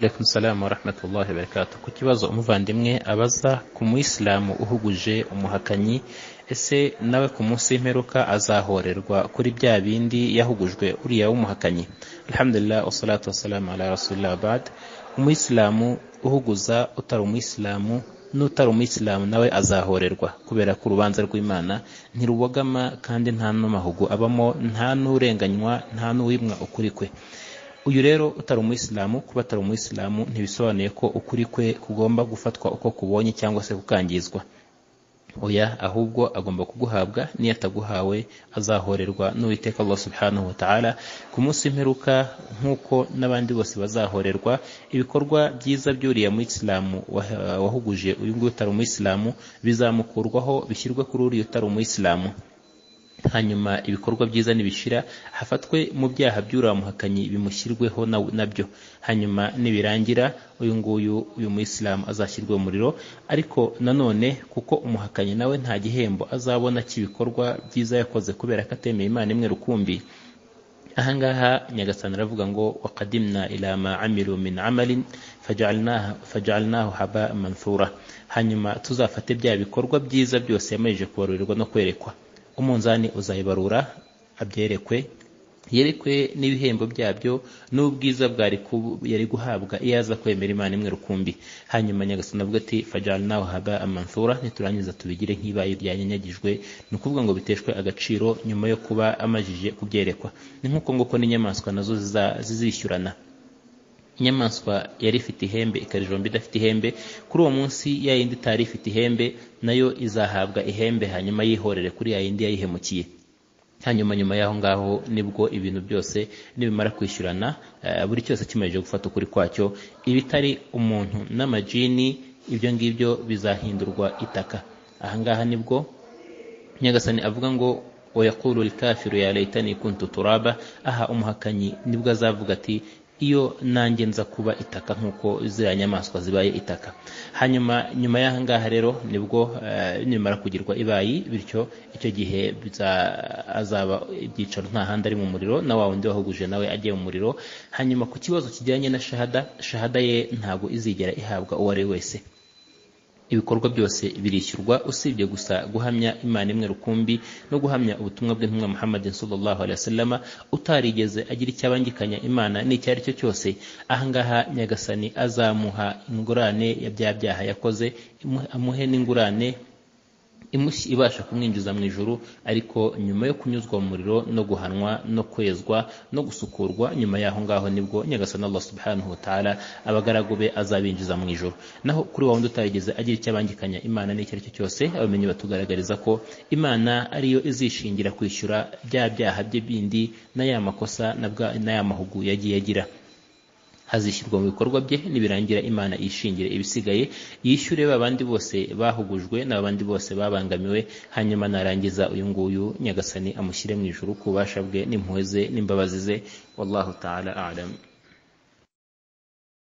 Alaikum salam wa rahmatullahi wa barakatuh. Ku kibazo umuvandimwe abaza ku muyisilamu uhuguje umuhakanyi, ese nawe ku munsi w'imperuka azahorerwa kuri bya bindi yahugujwe uriya w'umuhakanyi? Alhamdulillah, wassalatu wassalamu ala rasulillah, ba'd. Umuyisilamu uhuguza utari umuyisilamu n'utari umuyisilamu nawe azahorerwa, kubera ko urubanza rw'Imana ntirubogama kandi nta n'amahugu abamo, nta n'urenganywa, nta n'uwimwa ukuri kwe. Uyu rero utari umuyisilamu, kuba atari umuyisilamu ntibisobanuye ko ukuri kwe kugomba gufatwa uko kubonye cyangwa se kukangizwa. Oya, ahubwo agomba kuguhabwa, niyo ataguhawe azahorerwa n'Uwiteka Allah subhanahu wa ta'ala ku munsi w'imperuka, nk'uko n'abandi bose bazahorerwa. Ibikorwa byiza by'uriya muyisilamu wahuguje uyu nguyu utari umuyisilamu bizamukurwaho bishyirwe kuri uriya utari umuyisilamu. Hanyuma ibikorwa byiza nibishira hafatwe mu byaha by'uriya muhakanyi bimushyirweho nabyo. Hanyuma nibirangira uyu nguyu uyu muyisilamu azashyirwe mu muriro. Ariko nanone kuko umuhakanyi nawe nta gihembo azabona cy'ibikorwa byiza yakoze kubera ko atemeye Imana imwe rukumbi. Ahangaha Nyagasani aravuga ngo waqadimna ila ma amilu min amalin faj'alnahu haba'an manthura. Hanyuma tuzafate bya bikorwa byiza byose yamarije kubarurirwa no kwerekwa, umunzani uzayibarura abyerekwe, yerekwe n'ibihembo byabyo n'ubwiza bwari yari guhabwa iyo aza kwemera Imana imwe rukumbi. Hanyuma Nyagasani avuga ati faj'alnahu haba'an manthura, niturangiza tubigire nk'ibaye ryanyanyagijwe, ni ukuvuga ngo biteshwe agaciro nyuma yo kuba amajije kubyerekwa. Ni nk'uko nguko n'inyamaswa nazo zizishyurana. Inyamaswa yari ifite ihembe ikarijomba idafite ihembe, kuri uwo munsi ya yindi itari ifite ihembe nayo izahabwa ihembe, hanyuma yihorere kuri ya yindi yayihemukiye. Hanyuma nyuma y'aho ngaho nibwo ibintu byose nibimara kwishyurana, buri cyose kimaze gufata ukuri kwacyo, ibitari umuntu n'amajini ibyo ngibyo bizahindurwa itaka. Aha ngaha nibwo Nyagasani avuga ngo wayaqulu al-kafiru ya laitani kuntu turaba. Aha umuhakanyi nibwo azavuga ati iyo nanjye nza kuba itaka nkuko ziriya nyamaswa zibaye itaka. Hanyuma nyuma y'aha ngaha rero nibwo nimara kugirwa ibayi, bityo icyo gihe azaba ibyicaro nta handi ari mu muriro, na wa wundi wahuguje nawe agiye mu muriro. Hanyuma ku kibazo kijyanye na shahada, shahada ye ntabwo izigera ihabwa uwo ari wese. Ibikorwa byose birishyurwa usibye gusa guhamya Imana imwe rukumbi no guhamya ubutumwa bw'intumwa Muhammad sallallahu alaihi wasallam, utarigeze agira icyo abangikanya Imana n'icyo ari cyo cyose. Ahangaha Nyagasani azamuha ingurane ya bya byaha yakoze, amuhe n'ingurane ibasha kumwinjiza mu ijuru, ariko nyuma yo kunyuzwa mu muriro no guhanwa no kwezwa no gusukurwa, nyuma y'aho ngaho nibwo Nyagasani Allah subhanahu wa ta'ala abagaragu be azabinjiza mu ijuru. Naho kuri wa wundi utarigeze agira icyo abangikanya Imana n'icyo ari cyo cyose, abamenyi batugaragariza ko Imana ariyo izishingira kwishyura bya byaha bye bindi na ya makosa na ya mahugu yagiye agira. Hazishyirwa mu bikorwa bye, nibirangira Imana ishingire ibisigaye, yishyure babandi bose bahugujwe n'abandi bose babangamiwe. Hanyuma narangiza uyu nguyu Nyagasani amushyire mu ijuru ku bubasha bwe n'impuhwe ze n'imbabazi ze. Wallahu ta'ala a'lam.